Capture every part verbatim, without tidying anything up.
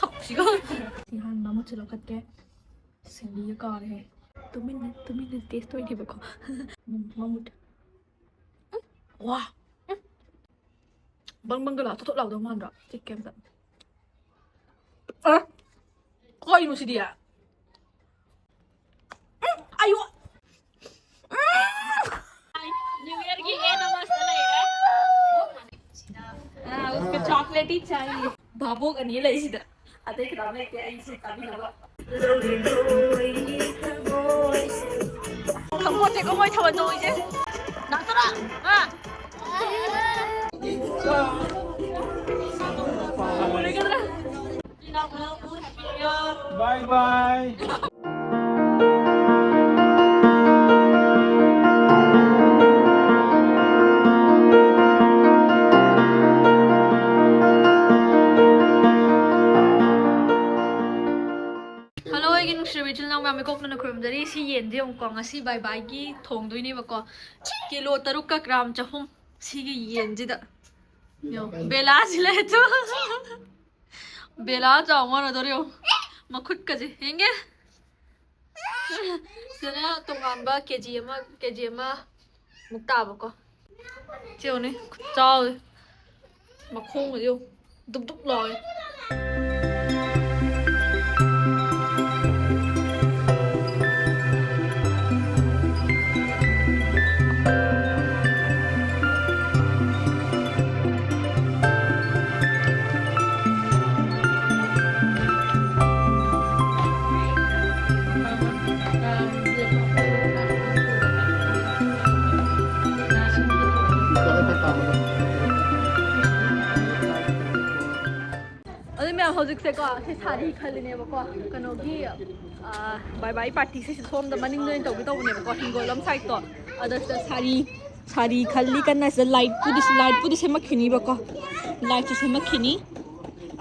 ꯁꯛꯁꯤꯒ꯫ ꯁꯤ ꯍꯥꯟꯅ ꯃꯃꯨꯠꯁꯦ ꯂꯧꯈꯠꯀꯦ꯫ ꯁꯤꯡꯂꯤꯒ ꯀꯥꯔꯦ꯫ ꯇꯨꯃꯤꯟꯅ ꯇꯨꯃꯤꯟꯅ ꯇꯦꯁ ꯇꯧꯔꯤꯅꯦꯕꯀꯣ꯫ ꯃꯃꯨꯠ꯫ ꯋꯥ꯫ ꯕꯪ ꯕꯪꯒ ꯂꯥꯎ ꯊꯣꯠ ꯊꯣꯠ ꯂꯥꯎꯗꯧ ꯃꯥꯟꯗ꯭ꯔꯣ? ꯆꯤꯛꯀꯦ ꯑꯝꯇ꯫ ꯑ? ꯀꯩꯅꯣ ꯁꯤꯗꯤ? ꯎꯝ, ꯑꯌꯣ꯫ ꯎꯝ꯫ ꯅ꯭ꯌꯨ ꯏꯌꯔꯒꯤ ꯑꯦ ꯅꯃꯁꯇꯦ ꯂꯩꯔꯦ꯫ ꯍꯥ, ꯎꯁꯀꯣ ꯆꯣꯀꯣꯂꯦꯠ ꯍꯤ ꯆꯥꯍꯤꯌꯦ꯫ ꯚꯥꯕꯣꯛ ꯑꯅꯤ ꯂꯩꯁꯤꯗ꯫ ꯑꯇꯩ ꯀꯅꯥꯝ ꯂꯩꯇꯦ ꯑꯩꯁꯦ ꯆꯥꯃꯤꯟꯅꯕ꯫ ꯈꯪꯄꯣꯠꯇꯦꯀꯣ ꯃꯣꯏ ꯊꯥꯕꯜ ꯆꯣꯡꯉꯤꯁꯦ꯫ ꯂꯥꯛꯇꯣꯔꯥ? ꯑꯥ꯫ ꯕꯥꯏ ꯕꯥꯏ꯫ ꯍꯜꯂꯣ, ꯑꯩꯒꯤ ꯅꯨꯡꯁꯤꯔꯕ ꯏꯆꯤꯜ ꯏꯅꯥꯎ ꯃꯌꯥꯝ, ꯏꯀꯣꯛꯇꯅ ꯈꯨꯔꯨꯝꯖꯔꯤ꯫ ꯁꯤ ꯌꯦꯟꯁꯦ ꯌꯦꯡꯉꯨꯀꯣ, ꯉꯁꯤ ꯕꯥꯏ ꯕꯥꯏꯒꯤ ꯊꯣꯡꯗꯣꯏꯅꯦꯕꯀꯣ꯫ ꯀꯤꯂꯣ ꯇꯔꯨꯛꯀ ꯒ꯭ꯔꯥꯝ ꯆꯍꯨꯝ꯫ ꯁꯤꯒꯤ ꯌꯦꯟꯁꯤꯗ ꯌꯦꯡꯉꯣ, ꯕꯦꯂꯥꯁꯤ ꯂꯩꯔꯦ ꯇꯨ꯫ ꯕꯦꯂꯥ ꯆꯥꯎ ꯃꯥꯟꯅꯗꯧꯔꯦ ꯌꯦꯡꯉꯣ꯫ ꯃꯈꯨꯠꯀꯁꯦ ꯌꯦꯡꯒꯦ꯫ ꯁꯤꯗꯅ ꯇꯣꯉꯥꯟꯕ ꯀꯦ ꯖꯤ ꯑꯃ, ꯀꯦ ꯖꯤ ꯑꯃ ꯃꯨꯛ ꯇꯥꯕꯀꯣ꯫ ꯁꯤ ꯌꯦꯡꯉꯨꯅꯦ, ꯈꯨꯆꯥꯎꯁꯦ꯫ ꯃꯈꯣꯡꯒꯁꯦ ꯌꯦꯡꯉꯨ꯫ ꯗꯨꯞ ꯗꯨꯞ ꯂꯥꯎꯋꯦ꯫ ꯑꯗꯨ ꯃꯌꯥꯝ ꯍꯧꯖꯤꯛꯁꯦꯀꯣ, ꯁꯤ ꯁꯥꯔꯤ ꯈꯜꯂꯤꯅꯦꯕꯀꯣ, ꯀꯩꯅꯣꯒꯤ, ꯑꯥ, ꯕꯥꯏ ꯕꯥꯏ ꯄꯥꯔꯇꯤꯁꯦ ꯁꯣꯝꯗ ꯃꯅꯤꯡꯗ ꯑꯣꯏꯅ ꯇꯧꯒꯦ ꯇꯧꯕꯅꯦꯕꯀꯣ, ꯍꯤꯡꯒꯣꯜꯂꯣꯝ ꯁꯥꯏꯠꯇꯣ꯫ ꯑꯗ ꯁꯤꯗ ꯁꯥꯔꯤ, ꯁꯥꯔꯤ ꯈꯜꯂꯤ ꯀꯟꯅ꯫ ꯁꯤꯗ ꯂꯥꯏꯠꯄꯨꯗꯤ, ꯂꯥꯏꯠꯄꯨꯗꯤ ꯁꯦꯝꯃꯛꯈꯤꯅꯤꯕꯀꯣ, ꯂꯥꯏꯠꯁꯨ ꯁꯦꯝꯃꯛꯈꯤꯅꯤ꯫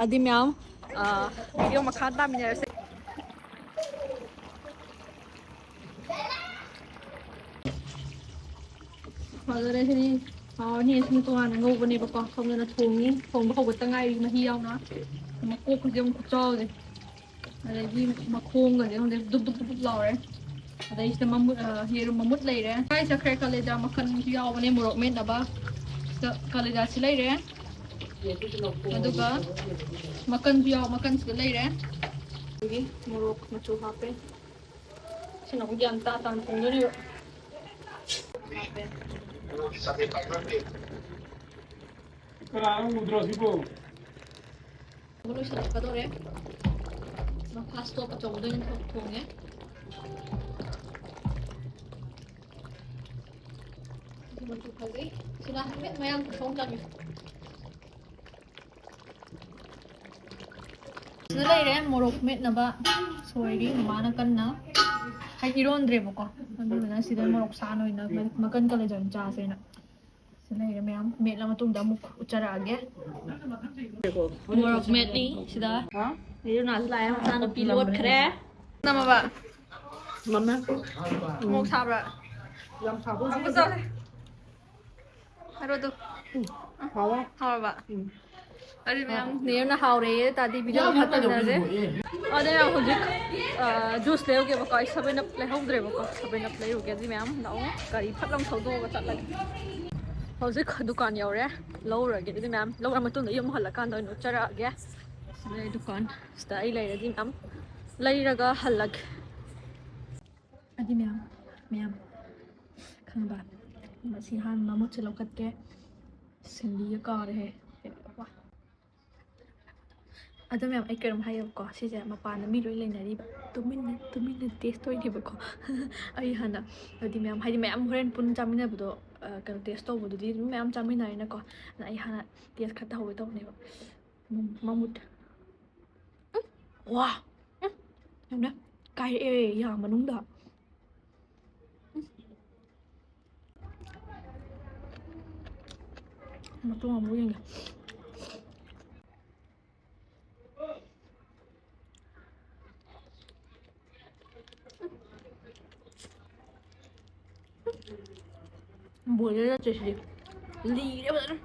ꯑꯗꯨ ꯃꯌꯥꯝ, ꯑꯥ, ꯚꯤꯗꯤꯑꯣ ꯃꯈꯥ ꯇꯥꯃꯤꯟꯅꯔꯁꯦ꯫ ꯐꯖꯔꯦ ꯁꯤꯗꯤ꯫ ꯍꯥꯎꯔꯅꯤ꯫ ꯑꯁꯤꯅ ꯇꯣꯉꯥꯟꯅ ꯉꯧꯕꯅꯦꯕꯀꯣ꯫ ꯁꯣꯝꯗꯅ ꯊꯣꯡꯉꯤ꯫ ꯊꯣꯡꯕ ꯍꯧꯕꯇ ꯉꯥꯏꯔꯤ꯫ ꯃꯍꯤ ꯌꯥꯎꯅ꯫ ꯃꯀꯣꯛꯀꯁꯦ ꯑꯃꯨꯛ ꯈꯨꯆꯥꯎꯁꯦ꯫ ꯑꯗꯒꯤ ꯃꯈꯣꯡꯒꯁꯦ ꯈꯪꯗꯦ ꯗꯨꯞ ꯗꯨꯞ ꯗꯨꯞ ꯗꯨꯞ ꯂꯥꯎꯔꯦ꯫ ꯑꯗꯩ ꯁꯤꯗ ꯃꯃꯨꯠ, ꯑ, ꯌꯦꯔꯨꯝ ꯃꯃꯨꯠ ꯂꯩꯔꯦ꯫ ꯀꯥꯏ ꯆꯠꯈ꯭ꯔꯦ? ꯀꯥꯂꯦꯖꯥ ꯃꯈꯜꯁꯨ ꯌꯥꯎꯕꯅꯦ ꯃꯣꯔꯣꯛ ꯃꯦꯠꯅꯕ꯫ ꯁꯤꯗ ꯀꯥꯂꯦꯖꯥꯁꯤ ꯂꯩꯔꯦ꯫ ꯑꯗꯨꯒ ꯃꯀꯟꯁꯨ ꯌꯥꯎ-, ꯃꯀꯟꯁꯤꯗ ꯂꯩꯔꯦ꯫ ꯑꯗꯒꯤ ꯃꯣꯔꯣꯛ ꯃꯆꯨ ꯍꯥꯞꯄꯦ꯫ ꯁꯤꯅ ꯑꯃꯨꯛ ꯒ꯭ꯌꯥꯟ ꯇꯥ ꯇꯥꯅ ꯊꯣꯡꯗꯣꯏꯅꯦꯕ꯫ ꯀꯅꯥꯅꯣ ꯎꯗ꯭ꯔꯣ ꯁꯤꯕꯨ? ꯂꯣꯏꯁꯤꯜꯂꯛꯀꯗꯧꯔꯦ꯫ ꯃꯈꯥ stove ꯑꯆꯧꯕꯗ ꯑꯣꯏꯅ ꯊꯣꯡꯉꯦ꯫ ꯃꯆꯨ ꯐꯖꯩ꯫ ꯁꯤꯅ ꯍꯥꯏꯐꯦꯠ ꯃꯌꯥꯝ ꯈꯨꯁꯣꯡ ꯆꯪꯉꯦ꯫ ꯁꯤꯗ ꯂꯩꯔꯦ ꯃꯣꯔꯣꯛ ꯃꯦꯠꯅꯕ ꯁꯣꯏꯔꯤ ꯃꯃꯥꯅ ꯀꯟꯅ꯫ ꯍꯥꯏꯗꯤ ꯏꯔꯣꯟꯗ꯭ꯔꯦꯕꯀꯣ꯫ ꯑꯗꯨꯗꯨꯅ ꯁꯤꯗ ꯃꯣꯔꯣꯛ ꯁꯥꯅ ꯑꯣꯏꯅ ꯃꯀꯟ ꯀꯂꯦꯖꯥ ꯑꯣꯏꯅ ꯆꯥꯁꯦꯅ꯫ ꯁꯤꯗ ꯂꯩꯔꯦ ꯃꯌꯥꯝ꯫ ꯃꯦꯠꯂ ꯃꯇꯨꯡꯗ ꯑꯃꯨꯛ ꯎꯠꯆꯔꯛꯑꯒꯦ꯫ ꯃꯣꯔꯣꯛ ꯃꯦꯠꯂꯤ ꯁꯤꯗ꯫ ꯏꯔꯨꯅꯥꯁꯨ ꯂꯥꯛꯑꯦ, ꯃꯆꯥꯅꯨꯄꯤ ꯂꯣꯠꯈ꯭ꯔꯦ꯫ ꯅꯝꯃꯕ? ꯃꯝꯃꯦ꯫ ꯃꯣꯔꯣꯛ ꯁꯥꯕ꯭ꯔꯥ? ꯌꯥꯝ ꯁꯥꯕ ꯑꯣꯏꯗꯦ꯫ ꯑꯃꯨꯛꯀ ꯆꯥꯁꯦ꯫ ꯍꯥꯏꯔꯣ ꯑꯗꯨ꯫ ꯎꯝ, ꯍꯥꯎꯋꯦ꯫ ꯍꯥꯎꯔꯕ? ꯎꯝ꯫ ꯑꯗꯨꯗꯤ ꯃꯌꯥꯝ ꯅꯦꯅ ꯍꯥꯎꯔꯦ ꯇꯥꯗꯤ video ꯃꯈꯥ ꯇꯝꯅꯔꯁꯦ꯫ ꯑꯗ ꯃꯌꯥꯝ ꯍꯧꯖꯤꯛ, ꯑ, juice ꯂꯩꯔꯨꯒꯦꯕꯀꯣ꯫ ꯑꯩ seven up ꯂꯩꯍꯧꯗ꯭ꯔꯦꯕꯀꯣ꯫ Seven up ꯂꯩꯔꯨꯒꯦ꯫ ꯑꯗꯨꯗꯤ ꯃꯌꯥꯝ ꯂꯥꯛꯑꯣ꯫ ꯒꯥꯔꯤ ꯐꯠ ꯂꯥꯎ ꯊꯧꯗꯣꯛꯑꯒ ꯆꯠꯂꯒꯦ꯫ ꯍꯧꯖꯤꯛ ꯗꯨꯀꯥꯟ ꯌꯧꯔꯦ꯫ ꯂꯧꯔꯒꯦ꯫ ꯑꯗꯨꯗꯤ ꯃꯌꯥꯝ ꯂꯧꯔ ꯃꯇꯨꯡꯗ ꯌꯨꯝ ꯍꯜꯂꯀꯥꯟꯗ ꯑꯣꯏꯅ ꯎꯠꯆꯔꯛꯑꯒꯦ꯫ ꯁꯤꯗ ꯑꯩ ꯗꯨꯀꯥꯟ ꯁꯤꯗ ꯑꯩ ꯂꯩꯔꯗꯤ ꯃꯌꯥꯝ ꯂꯩꯔꯒ ꯍꯜꯂꯒꯦ꯫ ꯑꯗꯨꯗꯤ ꯃꯌꯥꯝ, ꯃꯌꯥꯝ ꯈꯪꯕ ꯃꯁꯤ ꯍꯥꯟꯅ ꯃꯃꯨꯠꯁꯦ ꯂꯧꯈꯠꯀꯦ꯫ ꯁꯤꯟꯕꯤꯒ ꯀꯥꯎꯔꯦꯍꯦ꯫ ꯋꯥ꯫ ꯑꯗꯣ ꯃꯌꯥꯝ, ꯑꯩ ꯀꯩꯅꯣꯝ ꯍꯥꯏꯒꯦꯕꯀꯣ꯫ ꯁꯤꯁꯦ ꯃꯄꯥꯟꯗ ꯃꯤ ꯂꯣꯏ ꯂꯩꯅꯔꯤꯕ꯫ ꯇꯨꯃꯤꯟꯅ, ꯇꯨꯃꯤꯟꯅ taste ꯇꯧꯔꯤꯅꯦꯕꯀꯣ꯫ ꯑꯩ ꯍꯥꯟꯅ, ꯍꯥꯏꯗꯤ ꯃꯌꯥꯝ, ꯍꯥꯏꯗꯤ ꯃꯌꯥꯝ ꯍꯣꯔꯦꯟ ꯄꯨꯟꯅ ꯆꯥꯃꯤꯟꯅꯕꯗꯣ, ꯑ, ꯀꯩꯅꯣ, taste ꯇꯧꯕꯗꯨꯗꯤ ꯑꯗꯨꯝ ꯃꯌꯥꯝ ꯆꯥꯃꯤꯟꯅꯔꯦꯅꯀꯣ꯫ ꯑꯗꯨꯅ ꯑꯩ ꯍꯥꯟꯅ taste ꯈꯔ ꯇꯧꯍꯧꯒꯦ ꯇꯧꯕꯅꯦꯕ꯫ ꯎꯝ, ꯃꯃꯨꯠ꯫ ꯎꯝ, ꯋꯥ! ꯎꯝ, ꯌꯥꯝꯅ ꯀꯥꯏꯔꯛꯑꯦ ꯌꯥ ꯃꯅꯨꯡꯗ꯫ ꯎꯝ꯫ ꯃꯇꯣꯡ ꯑꯃꯨꯛ ꯌꯦꯡꯒꯦ꯫ Boil ꯅꯠꯇꯦ ꯁꯤꯗꯤ꯫ ꯂꯤꯔꯦ ꯐꯖꯅ꯫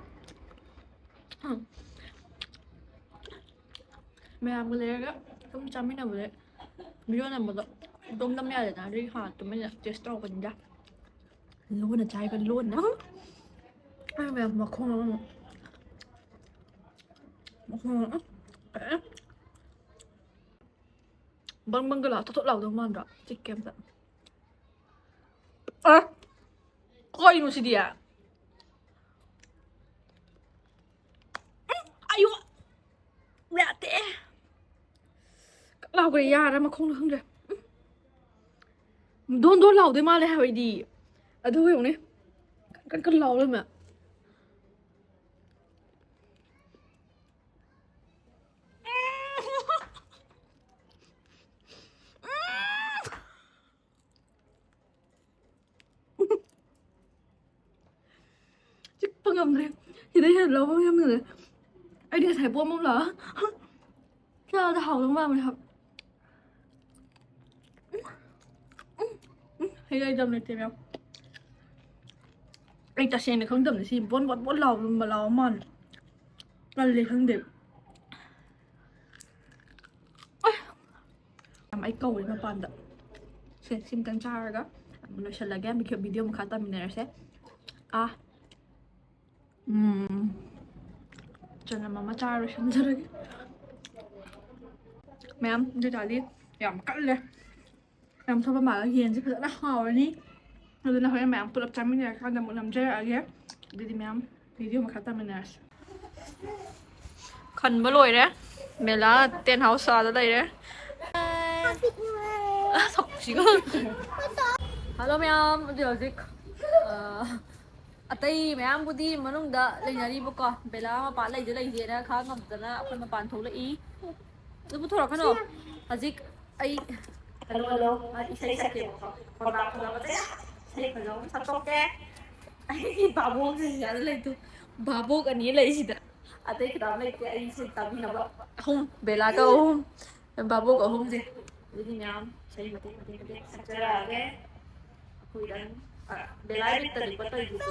ꯎꯝ꯫ ꯃꯌꯥꯝꯒ ꯂꯩꯔꯒ ꯑꯗꯨꯝ ꯆꯥꯃꯤꯟꯅꯕꯗ ꯚꯤꯗꯤꯑꯣ ꯅꯝꯕꯗꯣ ꯑꯗꯨꯝ ꯅꯝ ꯌꯥꯗꯦꯅ, ꯑꯗꯨꯒꯤ ꯍꯥꯟꯅ ꯇꯨꯃꯤꯟꯅ ꯇꯦꯁ ꯇꯧꯔꯛꯄꯅꯤꯗ꯫ ꯂꯣꯟꯅ ꯆꯥꯏꯕ, ꯂꯣꯟꯅ꯫ ꯑꯩ ꯃꯌꯥꯝ ꯃꯈꯣꯡ ꯑꯃ, ꯃꯈꯣꯡ ꯑꯃ, ꯑꯦ꯫ ꯕꯪ ꯕꯪꯒ ꯂꯥꯎ, ꯊꯣꯠ ꯊꯣꯠ ꯂꯥꯎꯗꯧ ꯃꯥꯟꯗ꯭ꯔꯣ? ꯆꯤꯛꯀꯦ ꯑꯝꯇ꯫ ꯑ? ꯀꯩꯅꯣ ꯁꯤꯗꯤ? ꯎꯝ, ꯑꯌꯣ! ꯌꯥꯗꯦ꯫ ꯀꯛ ꯂꯥꯎꯈ꯭ꯔꯦ, ꯌꯥꯔ ꯃꯈꯣꯡꯅ ꯈꯪꯗ꯭ꯔꯦ꯫ ꯎꯝ꯫ ꯗꯣꯟ ꯗꯣꯟ ꯂꯥꯎꯗꯣꯏ ꯃꯥꯜꯂꯦ ꯍꯥꯏꯕ ꯑꯩꯗꯤ꯫ ꯑꯗꯨꯒ ꯌꯦꯡꯉꯨꯅꯦ꯫ ꯀꯟ ꯀꯟ ꯂꯥꯎ ꯂꯩꯔꯝꯃꯦ꯫ ꯆꯤꯛꯄ ꯉꯝꯗ꯭ꯔꯦ꯫ ꯁꯤꯗꯩ ꯍꯦꯟꯅ ꯂꯧꯕ ꯉꯝꯗ꯭ꯔꯦ꯫ ꯑꯩꯗꯤ ꯉꯁꯥꯏ ꯄꯣꯝ ꯑꯃ ꯂꯥꯛꯑꯣ꯫ ꯆꯥꯕꯗ ꯍꯥꯎꯗꯧ ꯃꯥꯟꯕꯅꯦ ꯍꯥꯏꯕ꯫ ꯎꯝ, ꯎꯝ, ꯍꯩ ꯂꯩꯇꯝ ꯂꯩꯇꯦ ꯃꯌꯥꯝ꯫ ꯑꯩ ꯇꯁꯦꯡꯅ ꯈꯪꯗꯕꯅꯦ ꯁꯤ ꯕꯣꯟ ꯕꯣꯟ ꯕꯣꯟ ꯂꯥꯎꯕ ꯂꯥꯎꯕ ꯃꯥꯜꯂꯦ꯫ ꯇꯜꯂꯦ ꯈꯪꯗꯦ꯫ ꯑꯩ ꯀꯧꯔꯦ ꯃꯄꯥꯟꯗ꯫ ꯁꯦ, ꯁꯤꯝꯇꯪ ꯆꯥꯔꯒ ꯑꯃꯨꯛ ꯂꯣꯏꯁꯤꯜꯂꯒꯦ꯫ ꯚꯤꯗꯤꯑꯣ ꯃꯈꯥ ꯇꯥꯃꯤꯟꯅꯔꯁꯦ꯫ ꯑꯥ꯫ ꯎꯝ꯫ ꯆꯅꯝ ꯑꯃ ꯆꯥꯔ ꯂꯣꯏꯁꯤꯟꯖꯔꯒꯦ꯫ ꯃꯌꯥꯝ, ꯑꯗꯨ ꯑꯣꯏꯇꯥꯔꯗꯤ ꯌꯥꯝ ꯀꯜꯂꯦ꯫ ꯌꯥꯝ ꯊꯣꯠꯄ ꯃꯥꯜꯂꯒ ꯌꯦꯟꯁꯦ ꯐꯖꯅ ꯍꯥꯎꯔꯅꯤ꯫ ꯑꯗꯨꯅ ꯍꯣꯔꯦꯟ ꯃꯌꯥꯝ ꯄꯨꯂꯞ ꯆꯥꯃꯤꯟꯅꯔꯀꯥꯟꯗ ꯑꯃꯨꯛ ꯅꯝꯖꯔꯛꯑꯒꯦ꯫ ꯑꯗꯨꯗꯤ ꯃꯌꯥꯝ ꯚꯤꯗꯤꯑꯣ ꯃꯈꯥ ꯇꯥꯃꯤꯟꯅꯔꯁꯤ꯫ ꯈꯟꯕ ꯂꯣꯏꯔꯦ꯫ ꯃꯦꯂꯥ ꯇꯦꯟ ꯍꯥꯎꯁ ꯑꯥꯗ ꯂꯩꯔꯦ꯫ ꯑꯁ, ꯁꯛꯁꯤꯒ꯫ ꯍꯜꯂꯣ ꯃꯌꯥꯝ, ꯍꯧꯖꯤꯛ ꯍꯧꯖꯤꯛ, ꯑ, ꯑꯇꯩ ꯃꯌꯥꯝꯕꯨꯗꯤ ꯃꯅꯨꯡꯗ ꯂꯩꯅꯔꯤꯕꯀꯣ, ꯕꯦꯂꯥ ꯃꯄꯥꯟ ꯂꯩꯁꯦ ꯂꯩꯁꯦꯅ ꯈꯥꯡ ꯉꯝꯗꯅ ꯑꯩꯈꯣꯏ ꯃꯄꯥꯟ ꯊꯣꯛꯂꯛꯏ꯫ ꯑꯗꯨ ꯄꯨꯊꯣꯔꯛꯀꯅꯣ꯫ ꯍꯧꯖꯤꯛ ꯑꯩ, ꯍꯜꯂꯣ, ꯍꯜꯂꯣ꯫ ꯑ, ꯏꯁꯩ ꯁꯛꯀꯦꯕꯀꯣ꯫ ꯈꯣꯟꯗꯥ ꯐꯖꯕꯁꯦ, ꯏꯁꯩ ꯐꯖꯕ ꯑꯃ ꯁꯛꯇꯣꯛꯀꯦ꯫ ꯑꯩꯒꯤ ꯚꯥꯕꯣꯛꯁꯦ ꯁꯤꯗ ꯂꯩꯇꯦ꯫ ꯚꯥꯕꯣꯛ ꯑꯅꯤ ꯂꯩꯁꯤꯗ꯫ ꯑꯇꯩ ꯀꯅꯥꯝ ꯂꯩꯇꯦ꯫ ꯑꯩ ꯏꯁꯩ ꯇꯥꯕꯤꯅꯕ ꯑꯍꯨꯝ, ꯕꯦꯂꯥꯒ ꯑꯍꯨꯝ, ꯚꯥꯕꯣꯛ ꯑꯍꯨꯝꯁꯦ꯫ ꯑꯗꯨꯗꯤ ꯃꯌꯥꯝ ꯏꯁꯩ ꯃꯇꯦꯛ ꯃꯇꯦꯛ ꯃꯇꯦꯛ ꯁꯛꯆꯔꯛꯑꯒꯦ꯫ ꯑꯩꯈꯣꯏꯗꯪ ꯕꯦꯂꯥꯏ ꯕꯤꯠꯇꯅꯤꯀꯣ ꯇꯧꯔꯤꯗꯨꯁꯨ꯫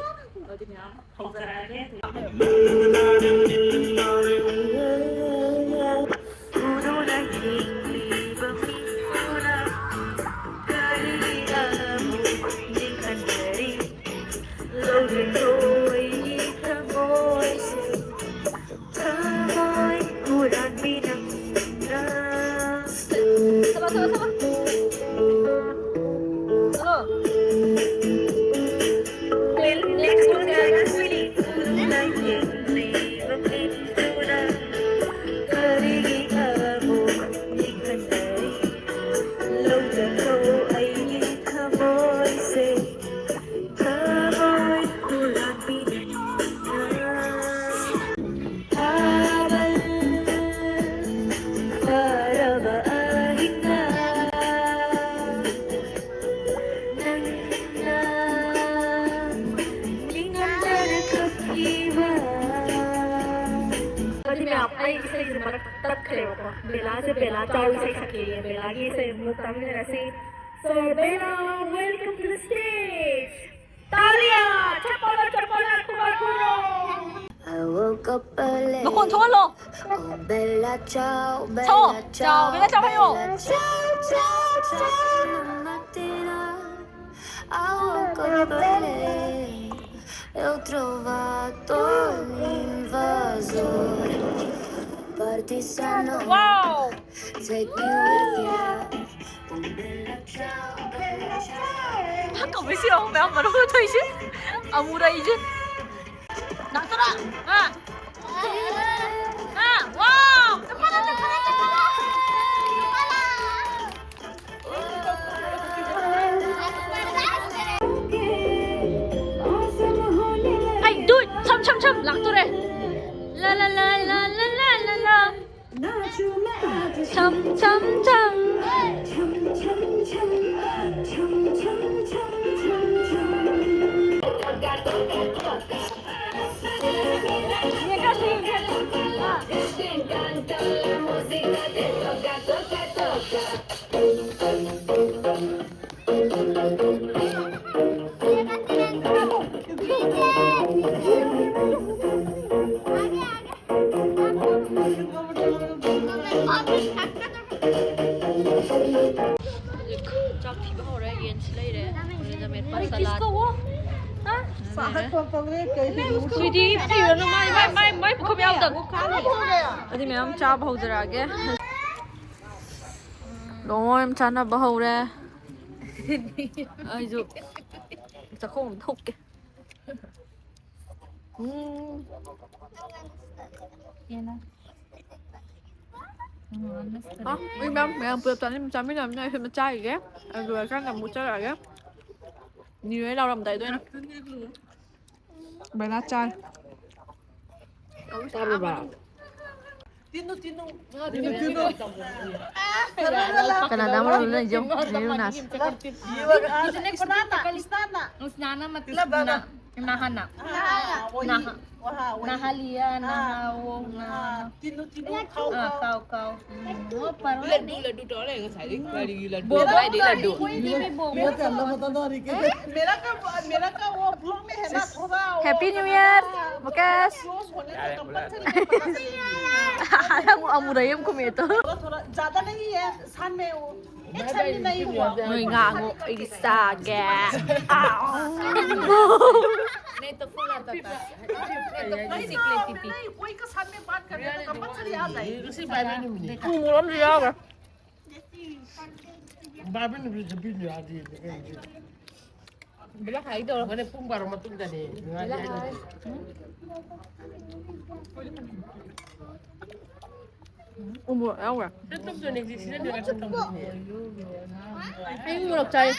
ꯑꯗꯨꯗꯤ ꯃꯌꯥꯝ ꯍꯧꯖꯔꯛꯑꯒꯦ꯫ ꯑꯗꯨꯗꯤ ꯃꯌꯥꯝ, ꯑꯩ ꯏꯁꯩꯁꯦ ꯃꯔꯛ ꯇꯠꯈ꯭ꯔꯦꯕꯀꯣ꯫ ꯕꯦꯂꯥꯁꯦ ꯕꯦꯂꯥ ꯆꯥꯎ ꯏꯁꯩ ꯁꯛꯀꯦꯌꯦ꯫ ꯕꯦꯂꯥꯒꯤ ꯏꯁꯩ ꯑꯃꯨꯛ ꯇꯥꯃꯤꯟꯅꯔꯁꯤ꯫ So, Bella, welcome to the stage. ꯇꯥꯂꯤꯌꯥ! ꯆꯄꯂ, ꯆꯄꯂ, ꯈꯨꯕꯥꯛ Khuro! I woke up early. ꯃꯈꯣꯟ ꯊꯣꯛꯍꯜꯂꯣ꯫ Oh, bella ciao, ꯊꯣꯛꯑꯣ꯫ Bella ciao, ꯆꯥꯎ, ꯕꯦꯂꯥ ꯆꯥꯎ ꯍꯥꯏꯌꯣ꯫ Bella ciao, ciao, ciao. Una mattina I woke up early e ho trovato l'invasore. Parti sanno, wow! Take me with you. ꯍꯥ, ꯀꯧꯕꯩ ꯁꯤꯔꯣ ꯃꯌꯥꯝ ꯃꯔꯨ ꯊꯣꯛꯏꯁꯦ꯫ ꯑꯃꯨꯔꯩꯁꯦ꯫ ꯂꯥꯛꯇꯣꯔꯥ? ꯑꯥ꯫ ꯑꯥ, wow! ꯆꯠꯄ ꯂꯥꯛ, ꯆꯠꯄ ꯂꯥꯛ, ꯆꯠꯄ ꯂꯥꯛ! ꯑꯩ, dude, ꯁꯝ, ꯁꯝ, ꯁꯝ, ꯂꯥꯛꯇꯣꯔꯦ꯫ ꯂꯥ, ꯂꯥ, ꯂꯥ꯫ ꯁꯝ, ꯁꯝ, ꯁꯝ꯫ ꯍꯧꯖꯤꯛ ꯆꯥꯛ ꯊꯤꯕ ꯍꯧꯔꯦ꯫ ꯌꯦꯟꯁꯨ ꯂꯩꯔꯦ꯫ ꯑꯗꯨꯗ ꯃꯦꯠꯄ ꯁꯂꯥꯗ꯫ ꯁ꯭ꯋꯤꯇꯤ, ꯊꯤꯔꯨꯅꯨ, ꯃꯥꯏ, ꯃꯥꯏ, ꯃꯥꯏ, ꯃꯥꯏ ꯄꯨꯈꯝ ꯌꯥꯎꯗꯕ꯫ ꯑꯗꯨꯗꯤ ꯃꯌꯥꯝ ꯆꯥꯕ ꯍꯧꯖꯔꯛꯑꯒꯦ꯫ ꯂꯣꯏ ꯆꯥꯅꯕ ꯍꯧꯔꯦ꯫ ꯑꯩꯁꯨ ꯆꯥꯛꯈꯣꯝ ꯑꯝ ꯊꯣꯛꯀꯦ꯫ ꯎꯝ꯫ ꯑ, ꯑꯩ ꯃꯌꯥꯝ, ꯃꯌꯥꯝ ꯄꯨꯂꯞ ꯆꯥꯃꯤꯟ-, ꯆꯥꯃꯤꯟꯅꯕꯅꯤꯅ ꯑꯩꯁꯨ ꯑꯃ ꯆꯥꯈꯤꯒꯦ꯫ ꯑꯗꯨ ꯂꯣꯏꯔꯀꯥꯟꯗ ꯑꯃꯨꯛ ꯆꯠꯂꯛꯑꯒꯦ꯫ ꯅꯤꯔꯣꯏ ꯂꯥꯎꯔꯝꯗꯥꯏꯗ ꯑꯣꯏꯅ꯫ ꯕꯦꯂꯥ ꯆꯥꯔꯦ꯫ ꯆꯥꯕ꯭ꯔꯣ, ꯕꯥ? ꯀꯅꯥꯗ ꯑꯃ ꯂꯣꯏꯅ ꯌꯦꯡꯉꯣ, ꯅꯦꯔꯨꯅꯥꯁꯦ꯫ इसने कृष्णा ना, कृष्णा ना मतलब ना, नहाना। हाँ, वही, नहा-, वहाँ, वही। नहा लिया, हाँ, नहा, वो, हाँ, नहा। तीनों, तीनों खाओ, हाँ, खाओ। खाओ, खाओ। हम्म, वो परवा लड्डू, नहीं। लड्डू टोले हैं, सारे, हम्म। गाड़ी की लड्डू। बोबो, भाई, लड्डू। कोई नहीं, मैं बोबो। मेरा का, मेरा का वो ब्लॉग में है ना, थोड़ा वो Happy New Year, हाँ, Mukesh। Close होने का compulsory है, पता चलेगी। हाँ, वो अमुरयम को मैं तो। थोड़ा, थोड़ा ज़्यादा नहीं है, सान में वो। अच्छा भी नहीं हुआ। ꯅꯣꯏ ꯉꯥꯡꯉꯣ, ꯑꯩꯗꯤ ꯆꯥꯒꯦ꯫ नहीं तो फुलाता था। नहीं तो फुल सीख लेती थी। नहीं, कोई का साथ में बात करने तो कंपलसरी आ जाएगी। ꯎ ꯃꯣꯔꯣꯛ ꯑꯃꯁꯨ ꯌꯥꯎꯈ꯭ꯔꯦ꯫ ꯕꯦꯂꯥ ꯍꯥꯏꯗꯧꯔꯣ꯫ ꯍꯣꯔꯦꯟ ꯄꯨꯡ ꯕꯥꯔꯣ ꯃꯇꯨꯡꯗꯅꯦ꯫ ꯎ ꯃꯣꯔꯣꯛ ꯌꯥꯎꯈ꯭ꯔꯦ꯫ ꯑꯩ ꯎ ꯃꯣꯔꯣꯛ ꯆꯥꯏ꯫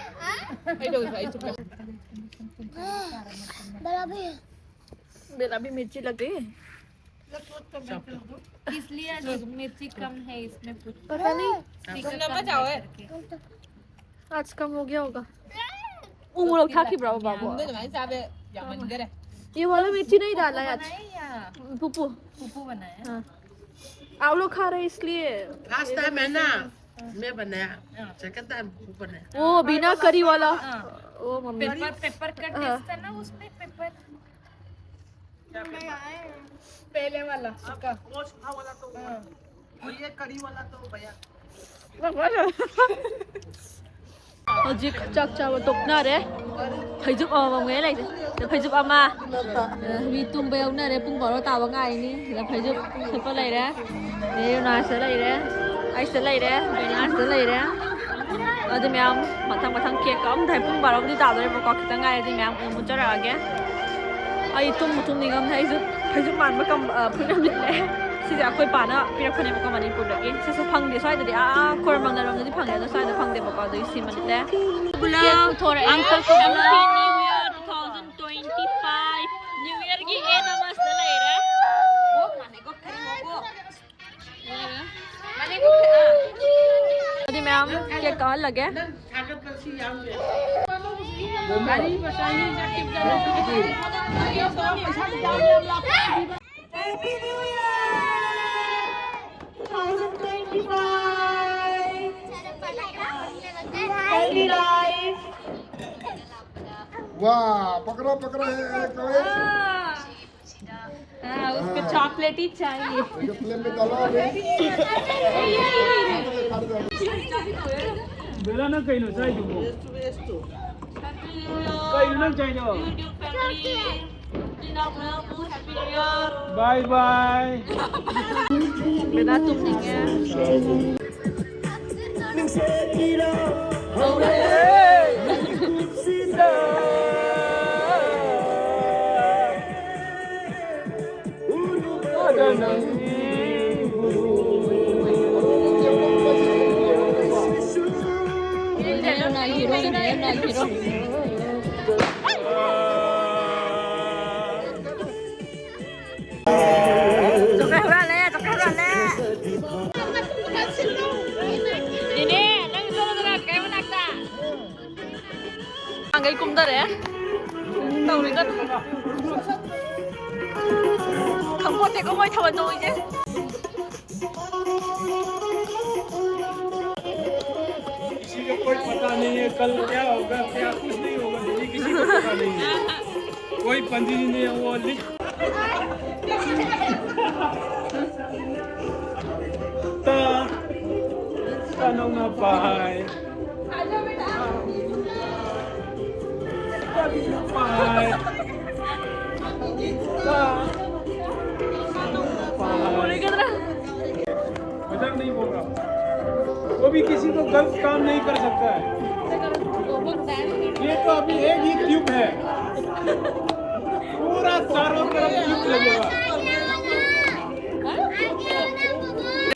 ꯕꯦꯂꯥ भी मिर्ची लग गई। इसलिए मिर्ची कम है इसमें कुछ। पता नहीं। तुम नमक जाओ, ए। आज कम हो गया होगा। ꯎ ꯃꯣꯔꯣꯛ ꯊꯥꯛꯈꯤꯕ꯭ꯔꯣ, ꯕꯥꯕꯨ? ꯌꯥꯝꯗ ꯑꯗꯨꯃꯥꯏꯅ ꯆꯥꯕ ꯌꯥꯝꯃꯟꯈꯔꯦ꯫ ये वाला मिर्ची नहीं डाला है आज। बनाए या पुप्पू। पुप्पू बनाया। हाँ। आप लोग खा रहे इसलिए। लास्ट टाइम है ना, मैं बनाया। सेकंड टाइम पुप्पू बनाया। वो बिना करी वाला। हाँ। वो मम्मी। पेपर, पेपर का हाँ। टेस्ट है ना उसमें, पेपर। पहले वाला, सूखा। वो सूखा वाला तो हाँ। ꯍꯧꯖꯤꯛ ꯆꯥꯛ ꯆꯥꯕ ꯇꯣꯛꯅꯔꯦ꯫ ꯐꯩꯖꯨꯞ ꯑꯃꯃꯝ ꯉꯩ ꯂꯩꯔꯦ꯫ ꯐꯩꯖꯨꯞ ꯑꯃ, ꯃꯤ ꯇꯨꯝꯕ ꯌꯥꯎꯅꯔꯦ꯫ ꯄꯨꯡ ꯕꯥꯔꯣ ꯇꯥꯕ ꯉꯥꯏꯅꯤ꯫ ꯁꯤꯗ ꯐꯩꯖꯨꯞ ꯁꯨꯞꯄ ꯂꯩꯔꯦ꯫ ꯑꯗꯩ ꯌꯨꯅꯥꯁꯇ ꯂꯩꯔꯦ, ꯑꯩꯁꯤꯗ ꯂꯩꯔꯦ, ꯕꯦꯅꯥꯁꯇ ꯂꯩꯔꯦ꯫ ꯑꯗꯨ ꯃꯌꯥꯝ ꯃꯊꯪ ꯃꯊꯪ ꯀꯦꯛ ꯀꯛꯑꯝꯗꯥꯏ ꯄꯨꯡ ꯕꯥꯔꯣꯕꯨꯗꯤ ꯇꯥꯗꯣꯔꯦꯕꯀꯣ꯫ ꯈꯤꯇꯪ ꯉꯥꯏꯔꯦ꯫ ꯑꯗꯨ ꯃꯌꯥꯝ ꯑꯃꯨꯛ ꯆꯠꯂꯛꯑꯒꯦ꯫ ꯑꯩ ꯇꯨꯝꯕꯨ ꯇꯨꯝꯅꯤꯡꯉꯝꯅꯦ꯫ ꯑꯩꯁꯨ ꯐꯩꯖꯨꯞ ꯃꯥꯟꯕ ꯀꯝ-, ꯑ, ꯐꯨꯔꯤꯠ ꯑꯃ ꯂꯤꯠꯂꯦ꯫ ꯁꯤꯁꯦ ꯑꯩꯈꯣꯏ ꯄꯥꯅ ꯄꯤꯔꯛꯄꯅꯦꯕꯀꯣ ꯃꯅꯤꯄꯨꯔꯗꯒꯤ꯫ ꯁꯤꯁꯨ ꯐꯪꯗꯦ ꯁ꯭ꯋꯥꯏꯗꯗꯤ꯫ ꯑꯥ, ꯈꯣꯏꯔꯝꯕꯝ ꯅꯥꯏꯔꯣꯝꯗꯗꯤ ꯐꯪꯉꯦ, ꯑꯗꯣ ꯁ꯭ꯋꯥꯏꯗ ꯐꯪꯗꯦꯕꯀꯣ꯫ ꯑꯗꯨꯒꯤ ꯁꯤꯃ ꯂꯤꯠꯂꯦ꯫ ꯀꯦꯛ ꯄꯨꯊꯣꯔꯛꯑꯦ꯫ Uncle, Happy New Year two thousand twenty-five꯫ New Yearꯒꯤ ꯑꯦꯟ ꯑꯃ ꯁꯤꯗ ꯂꯩꯔꯦ꯫ ꯑꯗꯨꯗꯤ ꯃꯌꯥꯝ ꯀꯦꯛ ꯀꯛꯍꯜꯂꯒꯦ꯫ Happy New Year! Two thousand twenty-five! Happy life! वाह, पकड़ो, पकड़ो, एक, एक, एक। हाँ, उसको चॉकलेट ही चाहिए। ये प्लेट में डालो अभी। बेला ना कहीं नो चाहिए तुमको। कहीं ना चाहिए। YouTube family, bye bye. Bela तुम नहीं है। ꯆꯣꯀ꯭ꯂꯦꯠ ꯍꯨꯔꯥꯜꯂꯦ, ꯆꯣꯀ꯭ꯂꯦꯠ ꯍꯨꯔꯥꯜꯂꯦ꯫ ꯅꯦꯅꯦ, ꯅꯪ ꯆꯠꯂꯗꯅ ꯀꯩ ꯃꯅꯥꯛꯇ? ꯑꯉꯥꯡꯈꯩ ꯀꯨꯝꯊꯔꯦ꯫ ꯇꯧꯔꯤꯒ ꯈꯪꯄꯣꯠꯇꯦꯀꯣ ꯃꯣꯏ ꯊꯥꯕꯜ ꯆꯣꯡꯉꯤꯁꯦ꯫ किसी को कोई पता नहीं है कल क्या होगा, क्या कुछ नहीं होगा, दीदी, किसी को पता नहीं है। कोई पंडित जी नहीं है, वो लिख। Tanong na bahay. Tanong na bahay. Tanong na bahay. Mazak nahi bol raha. Kabhi kisi ko galat kaam nahi kar sakta hai. Ye to abhi ek hi tube hai. Pura charo taraf tube lagega.